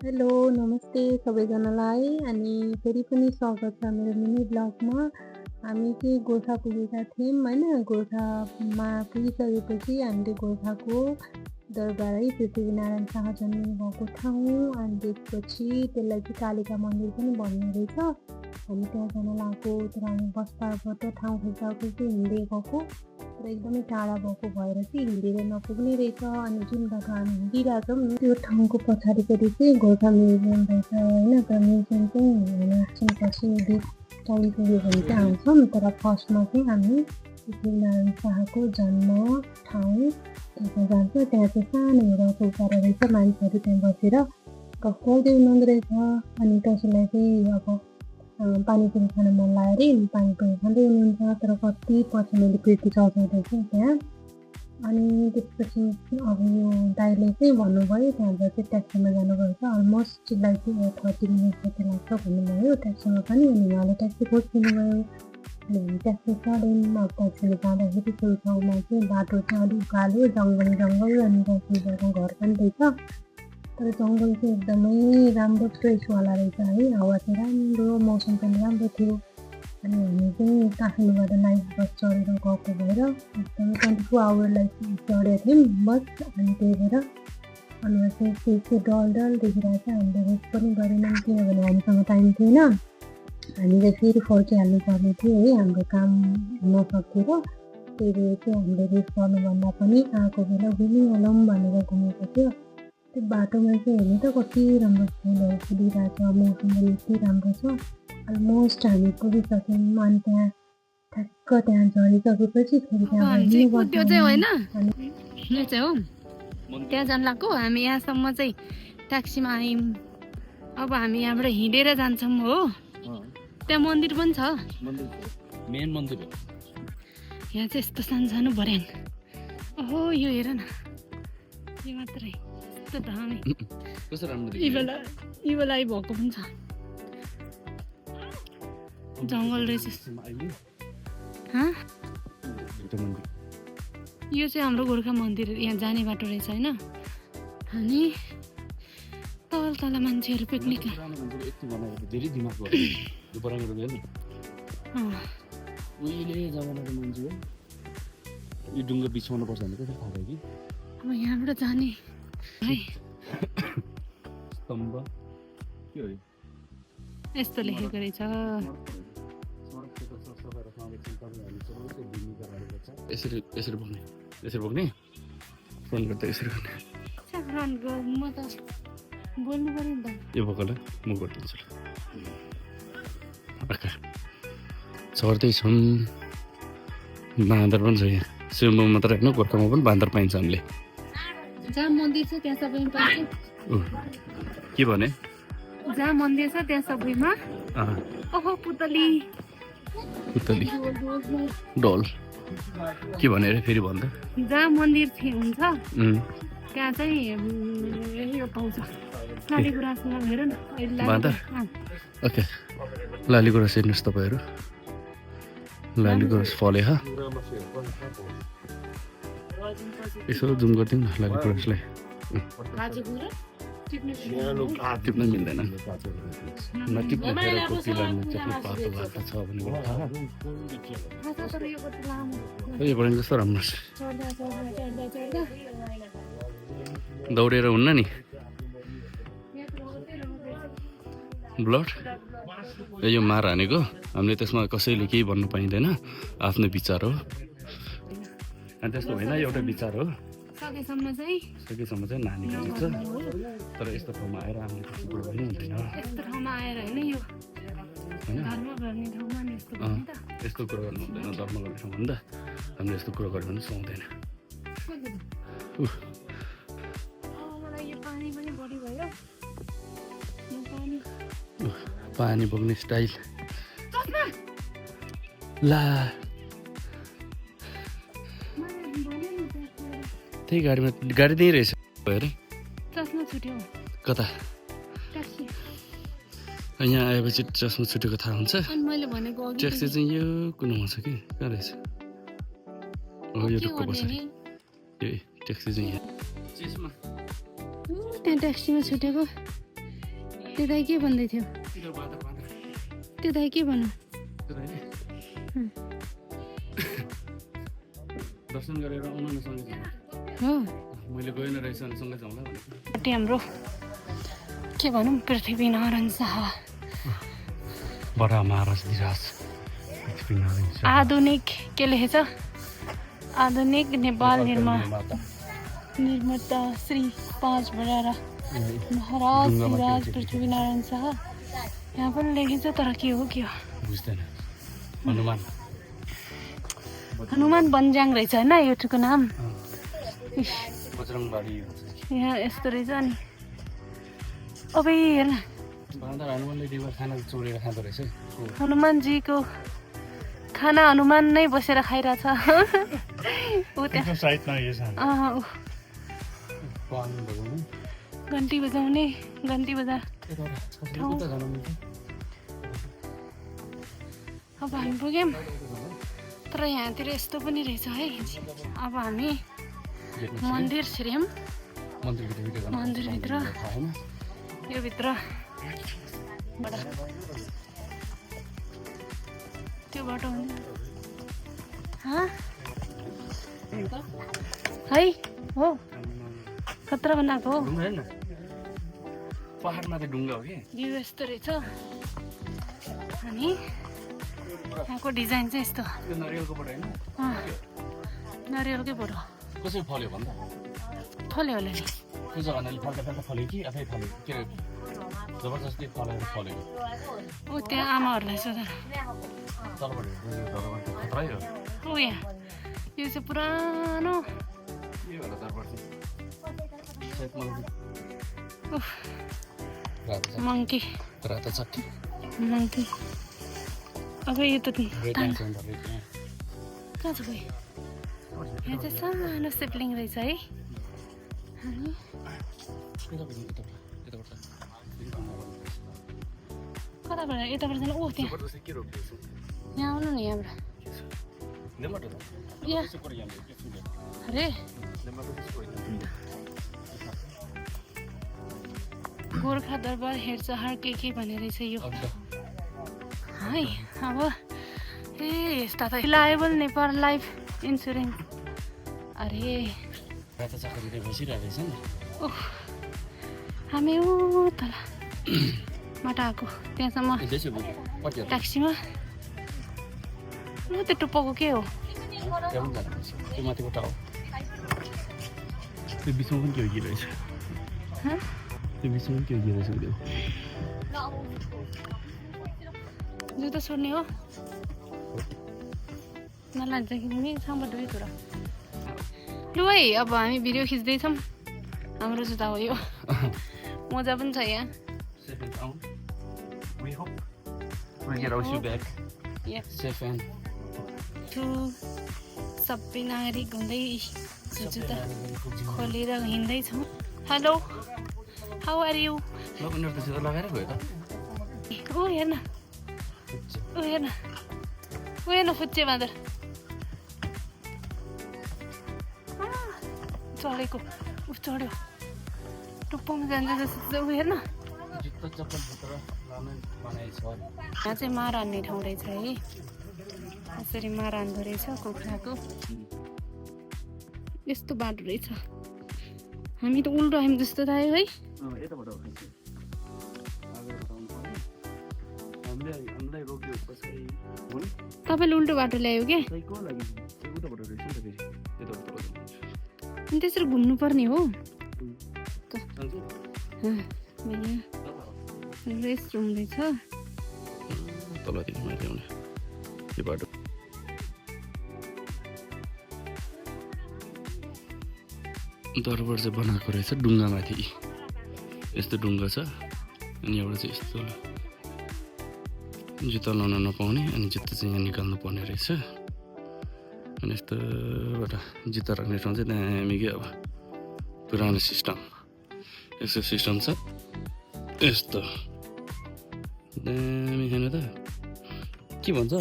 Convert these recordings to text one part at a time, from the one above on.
Hello, नमस्ते सबैजनालाई अनि फेरि पनि स्वागत छ मेरो मिनी ब्लगमा। हामी चाहिँ गोर्खा पुगेका थियौँ होइन, गोर्खामा पुगिसकेपछि हामीले गोर्खाको दरबार है पृथ्वीनारायण शाह जन्मिनु भएको ठाउँ अनि त्यसपछि त्यसलाई चाहिँ कालिका मन्दिर पनि भन्ने रहेछ। हामी त्यहाँ जान लागेको तर हामी बसबाट ठाउँ खोज्दा हिँड्दै गएको तर एकदमै टाढा भएको भएर चाहिँ हिँडेर नपुग्ने रहेछ। अनि जुन बाटो हामी हिँडिरहेछौँ त्यो ठाउँको पछाडिपट्टि चाहिँ गोर्खा म्युजियम रहेछ होइन। तर म्युजियम चाहिँ हेर्न एकछिनपछि यदि टाइम पुग्यो भने चाहिँ आउँछौँ। तर फर्स्टमा चाहिँ हामी पृथ्वीनारायण शाहको जन्म ठाउँ त्यहाँ जान्छ। त्यहाँ चाहिँ सानो एउटा चौतारा रहेछ, मान्छेहरू त्यहाँ बसेर गफ गर्दै हुनुहुँदो रहेछ। अनि कसैलाई चाहिँ अब पानीपुरी खान मन लाग्यो अरे पानीपुरी खाँदै हुनुहुन्छ। तर कति पछि मैले कृति चौचाउँदैछ त्यहाँ। अनि त्यसपछि अब यो दाइले चाहिँ भन्नुभयो त्यहाँबाट चाहिँ ट्याक्सीमा जानुपर्छ, अलमोस्ट त्यसलाई चाहिँ 30 मिनट जति लाग्छ भन्नुभयो ट्याक्सीमा पनि। अनि उहाँले ट्याक्सी खोजिदिनुभयो अनि हामी ट्याक्सी चढ्यौँ। अब ट्याक्सीले जाँदाखेरि छेउछाउमा चाहिँ बाटो चाहिँ अलिक उकालो जङ्गल अनि ट्याक्सीको घर पनि रहेछ। तर जङ्गल चाहिँ एकदमै राम्रो फ्रेसवाला रहेछ है, हावा चाहिँ राम्रो, मौसम पनि राम्रो थियो। अनि हामी चाहिँ काठमाडौँबाट नाइट बस चढेर गएको भएर एकदमै 24 आवर चढेको थियौँ बस। अनि त्यही भएर अनुहार चाहिँ त्यो डल देखिरहेको छ। हामीले रेस्ट पनि गरेनौँ किनभने हामीसँग टाइम थिएन, हामीले फेरि फर्किहाल्नु पर्ने थियो है, हाम्रो काम नसकेर। त्यही भएर चाहिँ हामीले रेस्ट गर्नुभन्दा पनि आएको बेला घुमिहालौँ भनेर घुमेको थियो। त्यो बाटोमा चाहिँ हेर्नु त कति राम्रो फुलहरू फुलिरहेको छ, मौसम पनि यति राम्रो छ। अलमोस्ट हामी पुगिसक्यौँ। अनि त्यहाँ ठ्याक्क त्यहाँ झरिसकेपछि फेरि त्यहाँबाट त्यो चाहिँ होइन, यो चाहिँ हो त्यहाँ जान लाग्यो। हामी यहाँसम्म चाहिँ ट्याक्सीमा आयौँ। अब हामी यहाँबाट हिँडेर जान्छौँ हो। त्यहाँ मन्दिर पनि छ, मेन मन्दिर हो। यहाँ चाहिँ यस्तो सानो भर्याङ। ओहो यो हेर न, यो मात्रै यस्तो दामी कस्तो राम्रो यी बेला भएको पनि छ। जङ्गल रहेछ। यो चाहिँ हाम्रो गोर्खा मन्दिर यहाँ जाने बाटो रहेछ होइन। अनि तल मान्छेहरू पिकनिक धेरै दिमाग उहिले जमानाको मान्छे हो। यो डुङ्गा बिछाउनु पर्छ भने कसरी थाहा भयो कि अब यहाँबाट जाने है। स्तम्भ के हो यस्तो लेखेको रहेछ। यसरी बोक्ने फ्रन्ट गर्दा यसरी गर्ने। म त बोल्नु पर्यो नि त। यो बोकल म गरिदिन्छु। चढ्दैछौँ। बाँदर पनि छ यहाँ। सिलम्बुमा मात्र होइन, गोर्खामा पनि बाँदर पाइन्छ हामीले। जहाँ मन्दिर छ त्यहाँ सबैमा पाइन्छ। के भने जहाँ मन्दिर छ त्यहाँ सबैमा। ओहो पुतली डल के भने अरे फेरि भन्दा जहाँ मन्दिर हुन्छ त्यहाँ चाहिँ यो पाउँछ। लालीगुराँसमा हेर न बाँदर। ओके लालीगुराँस हेर्नुहोस् तपाईँहरू। लालीगुराँस फले यसो जुम गरिदिउँ न लालीगुराँसलाई। टिप्न मिल्दैन। नटिप्नेखेरको पिलरमा चाहिँ पातो भएको छ भने यो बढी कस्तो राम्रो छ। दौडेर हुन्न नि ब्लड। यो मार हानेको हामीले त्यसमा कसैले केही भन्नु पाइँदैन, आफ्नो विचार हो। अनि त्यस्तो होइन, एउटा विचार हो। सकेसम्म चाहिँ नानी हुन्छ। तर यस्तो ठाउँमा आएर हामीले त्यस्तो कुरो पनि हुँदैन। यस्तो कुरो गर्नु हुँदैन, धर्म गर्ने ठाउँ भन्दा हामीले यस्तो कुरो गर्यो भने सुहाउँदैन। पानी बोक्ने स्टाइल ला त्यही गाडी त्यही रहेछ अरे। कता यहाँ आएपछि चस्मा छुटेको थाहा हुन्छ। ट्याक्सी चाहिँ यो कुनामा छ कि कहाँ रहेछ? हो यो रुखको पछाडि। ए ट्याक्सी चाहिँ यहाँ त्यहाँ ट्याक्सीमा छुटेको त्यो दाइ के भन्दै थियो त्यो दाइ के भन्नु दर्शन गरेर आउनु न सँगै हो मैले गएन रहेछ अनि सँगै जाउँला भनेको त्यो हाम्रो के भनौँ पृथ्वीनारायण शाह बडा महाराज धिराज आधुनिक के लेखेछ आधुनिक नेपाल निर्माता श्री 5 बडारा महाराज धिराज पृथ्वीनारायण शाह यहाँ पनि लेखेछ तर के हो बुझ्दैन हनुमान बन्ज्याङ रहेछ होइन यो ठुको नाम बजरङबाडी यहाँ यस्तो रहेछ अनि अब हेर हनुमानले दिवा खाना चोरेर खाँदो रहेछ हनुमानजीको खाना हनुमान नै बसेर खाइरहेछ ऊ त्यहाँ घन्टी बजाउने घन्टी बजा अब हामी पुग्यौँ तर यहाँतिर यस्तो पनि रहेछ है अब हामी मन्दिर छिर्यौँ मन्दिरभित्र यो भित्र त्यो बाटो है हो खतरा बनाएको हो पहाडमा त ढुङ्गा हो कि यो यस्तो रहेछ अनि यहाँको डिजाइन चाहिँ यस्तो नरिवलको फोटो होइन नरिवलकै फोटो कसरी फल्यो भन्दा फल्यो होला नि पूजा भन्नाले फाल्दा फल्यो कि आफै फल्यो के अरे जबरजस्ती फलेर फलेको ऊ त्यहाँ आमाहरूलाई सोधेर तलबाट खतरै हो ऊ यहाँ यो चाहिँ पुरानो के होला तलबाट मङ्की रातो चक्की मङ्की अब यो त रेड कहाँ लाइट छ खोइ यहाँ चाहिँ सानो सिप्लिङ रहेछ है अनि कताबाट यताबाट जानु ओ त्यहाँ यहाँ आउनु नि यहाँबाट यहाँ अरे गोर्खा दरबार हेरचाह के भने रहेछ यो है अब ए यस्ता त रिलायबल नेपाल लाइफ इन्सुरेन्स अरे रातो चक्की बसिरहेको रहेछ नि ओह हामी ऊ तल माटाको त्यहाँसम्म ट्याक्सीमा म त्यो टुप्पोको के हो त्यो माथिबाट हो त्यो बिचमा पनि के रहेछ त्यो बिचमा पनि के रहेछ त्यो जुत्ता छोड्ने हो नलान्छ कि नि सामान दुई कुरा लु है अब हामी भिडियो खिच्दैछौँ हाम्रो जुत्ता हो यो मजा पनि छ यहाँ सबै नागरिक हुँदै जुत्ता खोलेर हिँड्दैछौँ हेलो हाउ आर यु लगाएर गयो त ओ हेर्न ओ हेर्न फुच्चे बाँदर चढेको ऊ चढ्यो टुप्पोमा जान्छ जस्तो ऊ हेर्न यहाँ चाहिँ मार हान्ने ठाउँ रहेछ है यसरी मार हान्दो रहेछ कुखुराको यस्तो बाटो रहेछ हामी त उल्टो आयौँ जस्तो त आयो है तपाईँले उल्टो बाटो ल्यायो क्या अनि त्यसरी घुम्नु पर्ने हो रेस्ट रुम रहेछ दरबार चाहिँ बनाएको रहेछ ढुङ्गामाथि यस्तो ढुङ्गा छ अनि एउटा चाहिँ यस्तो जुत्ता लाउन नपाउने अनि जुत्ता चाहिँ यहाँ निकाल्नु पर्ने रहेछ अनि यस्तोबाट जुत्ता राख्ने ठाउँ चाहिँ दामी अब पुरानो सिस्टम यस्तो सिस्टम छ यस्तो दामी छैन त के भन्छ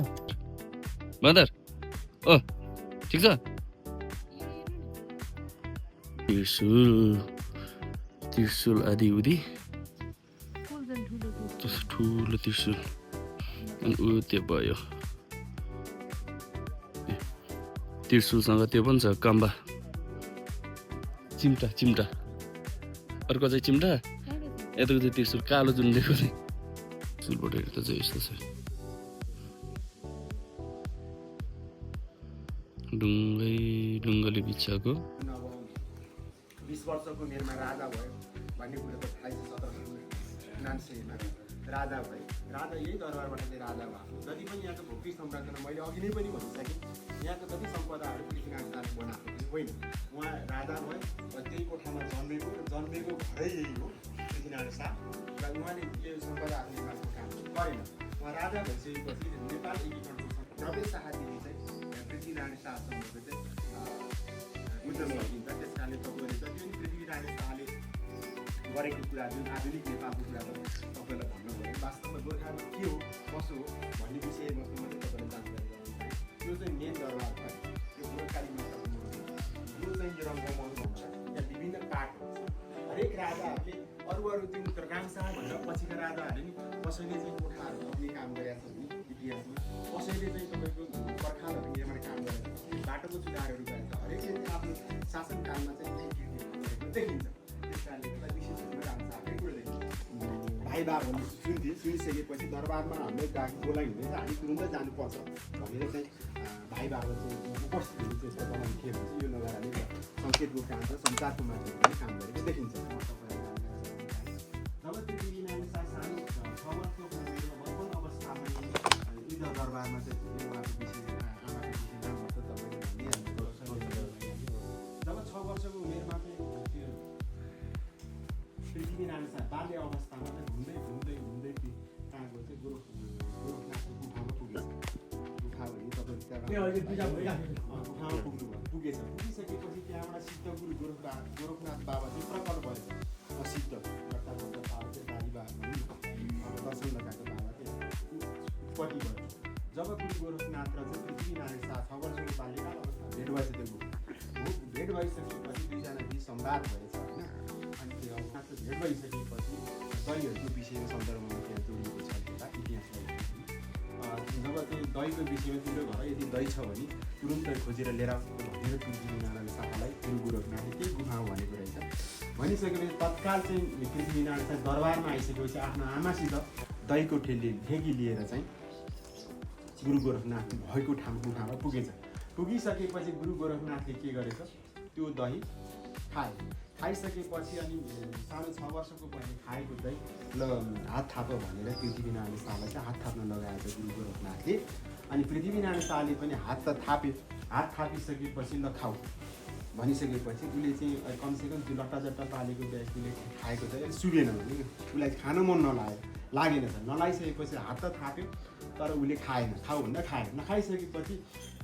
बादर ओ ठिक छ त्रिशुल आदि उदि कस्तो ठुलो त्रिशूल अनि ऊ त्यो भयो त्रिशूलसँग त्यो पनि छ कम्बा चिम्टा अर्को चाहिँ चिम्टा यताको चाहिँ त्रिशूल कालो जुन दिएको चाहिँ त्रिशूलबाट हेर्दा चाहिँ यस्तो छ ढुङ्गले बिछाएको 20 वर्षको मेरोमा राजा भयो भन्ने कुरो त थाहा छ 1799 राजा भयो राजा यही दरबारबाट चाहिँ राजा भएको जति पनि यहाँको भोक्ती संरक्षण मैले अघि नै पनि भनिसकेँ यहाँको जति सम्पदाहरू पृथ्वीनारायण शाहले बनाएको थियो होइन उहाँ राजा भयो र त्यही कोठामा जन्मेको घरै यही हो पृथ्वीनारायण शाह र उहाँले यो सम्पदाहरू निर्माणको काम गरेन उहाँ राजा भइसकेपछि नेपाल एकीकरणको प्रवेश शाहदेखि चाहिँ पृथ्वीनारायण शाहसँगको चाहिँ बुझ्न सकिन्छ त्यस कारणले तपाईँले जति पनि पृथ्वीनारायण शाहले गरेको कुरा जुन आधुनिक नेपालको कुरा तपाईँलाई भन्नुभयो वास्तवमा गोर्खामा के हो कसो हो भन्ने विषयवस्तुमा चाहिँ तपाईँले जानकारी गराउनु चाहन्छु यो चाहिँ मेन दरबार भयो यो गोर्खाली माताको यो चाहिँ रङ्गमहल भन्छ यहाँ विभिन्न पाठ हुन्छ हरेक राजाहरूले अरू जुन रामशाहभन्दा पछिका राजाहरूले नि कसैले चाहिँ कोठाहरू बस्ने काम गरेका छ भने इतिहासमा कसैले चाहिँ तपाईँको पर्खालहरू निर्माण काम गरेको छ बाटोको सुधारहरू गरेको छ हरेकले चाहिँ आफ्नो शासनकालमा चाहिँ देखिन्छ त्यस कारणले गर्दा विशेष रूपमा रामशाहकै कुरो देखिन्छ भाइ बाबु सुनिसकेपछि दरबारमा हामीले बोलाइ हुँदैछ हामी तुरुन्तै जानुपर्छ भनेर चाहिँ भाइ बाबु चाहिँ उपस्थित हुनु चेष्टा गराउने के भन्छ यो नगराले सङ्केतको काम र सञ्चारको माध्यमले पनि काम गरेको देखिन्छ जब त्यो पृथ्वीनारायण शाह सानो 6 वर्षको उमेरमा बचपन अवस्थामा युद्ध दरबारमा चाहिँ उहाँको विषय आमाको विषयमा मतलब तपाईँले जब 6 वर्षको उमेरमा चाहिँ त्यो पृथ्वीनारायण शाह बाल्य अवस्थामा चाहिँ घुम्दै कहाँ गयो चाहिँ गोरखनाथको गुफामा पुगेछ गुफा भने तपाईँले गुफामा पुगेछ पुगिसकेपछि त्यहाँबाट सिद्ध गुरु गोरखनाथ बाबा चाहिँ प्रकट भयो सिद्ध दर्शन लगाएको बाबा चाहिँ उत्पत्ति भयो जब गुरु गोरखनाथ र चाहिँ पृथ्वीनारायण शाह 6 वर्षको बाल्यकाल अवस्था भेट भएछ त्यो भेट भइसकेपछि दुईजना बिच संवाद भएछ होइन अनि त्यो भेट भइसकेपछि दहीहरूको विषयमा सन्दर्भमा त्यहाँ जोडिएको छ इतिहासलाई जब त्यो दहीको विषयमा तिम्रो घर यदि दही छ भने तुरुन्तै खोजेर लिएर भनेर पृथ्वीनारायण शाहलाई गुरु गोरखनाथले त्यही गुफामा भनेको रहेछ भनिसकेपछि तत्काल चाहिँ पृथ्वीनारायण शाह दरबारमा आइसकेपछि आफ्नो आमासित दहीको ठेगी लिएर चाहिँ गुरु गोरखनाथ भएको गुफामा पुगेछ पुगिसकेपछि गुरु गोरखनाथले के गरेछ त्यो दही खाइसकेपछि अनि सानो 6 वर्षको पहिले खाएको दही ल हात थाप भनेर पृथ्वीनारायण शाहलाई चाहिँ हात थाप्न लगाएको गुरु गोरखनाथले अनि पृथ्वीनारायण शाहले पनि हात त थाप्यो हात थापिसकेपछि ल खाऊ भनिसकेपछि उसले चाहिँ कमसेकम त्यो लट्टाजट्टा पालेको व्यक्तिले खाएको चाहिँ सुगेन भने उसलाई खान मन लागेन छ नलागिसकेपछि हात त थाप्यो तर उसले खाएन खाऊ भन्दा खाएन नखाइसकेपछि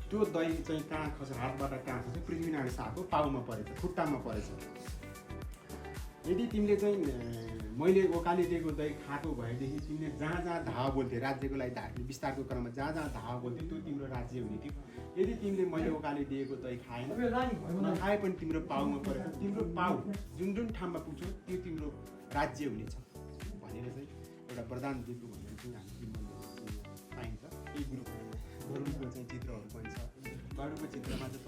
त्यो दही चाहिँ कहाँ खस्यो हातबाट कहाँ खस्यो पृथ्वीनारायण शाहको पाउमा परेछ खुट्टामा परेछ यदि तिमीले चाहिँ मैले ओकाली दिएको दही खाएको भएदेखि तिमीले जहाँ धावा बोल्थ्यौ राज्यको लागि विस्तारको क्रममा जहाँ धावा बोल्थ्यौ त्यो तिम्रो राज्य हुने थियो यदि तिमीले मैले ओकाली दिएको दही खाएन नखाए पनि तिम्रो पाउमा परेछ तिम्रो पाउ जुन ठाउँमा पुग्छौ त्यो तिम्रो राज्य हुनेछ भनेर चाहिँ एउटा वरदान दिएको भनेर चाहिँ हामी पाइन्छ यही गरुडको चाहिँ चित्रहरू पनि छ गरुडको चित्रमा चाहिँ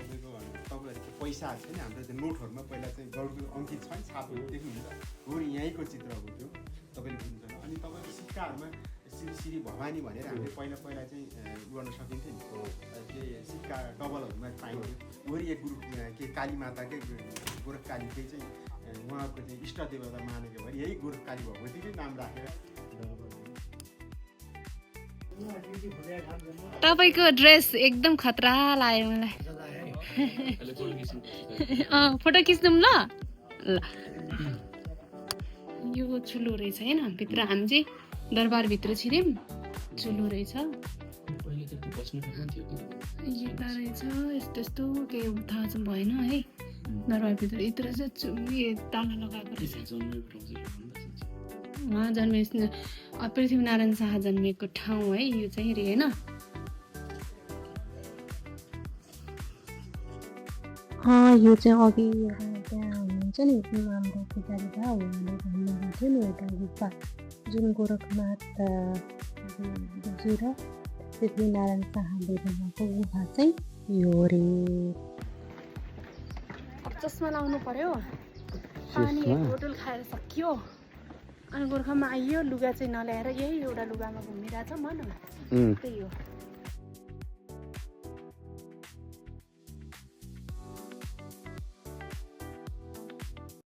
तपाईँहरूको पैसाहरू छ नि हाम्रो त्यो नोटहरूमा पहिला चाहिँ गरुडको अङ्कित छ नि छापेको देख्नुहुन्छ हो यहीँको चित्र हो त्यो तपाईँले बुझ्नुहुन्छ अनि तपाईँको सिक्काहरूमा श्री भवानी भनेर हामीले पहिला चाहिँ गर्न सकिन्थ्यो नि त्यो सिक्का डबलहरूमा पाइन्थ्यो वरि एक गुरु के काली माताकै गोरख कालीकै चाहिँ उहाँको चाहिँ इष्ट देवता मानेको भए यही गोरख काली भगवतीकै नाम राखेर तपाईँको ड्रेस एकदम खतरा लाग्यो मलाई फोटो खिच्दौँ ल यो चुलो रहेछ होइन भित्र हामी चाहिँ दरबारभित्र छिर्यौँ चुलो रहेछ यता रहेछ यस्तो यस्तो केही थाहा चाहिँ भएन है दरबारभित्र यत्र चाहिँ ताला लगाएको रहेछ उहाँ जन्मे पृथ्वीनारायण शाह जन्मेको ठाउँ है यो चाहिँ रे होइन यो चाहिँ अघि त्यहाँ हुनुहुन्छ नि हाम्रो पुजारी बा उहाँले भन्नुहुन्थ्यो नि एउटा गुफा जुन गोरखनाथ ज्यू र पृथ्वीनारायण शाहले बनाएको गुफा चाहिँ यो रे। अब चस्मा लाउनु पर्यो, पानी एक बोतल खाएर सकियो, अनि गोर्खामा आइयो, लुगा चाहिँ नल्याएर यही एउटा लुगामा घुमिरहेछ मन त्यही हो।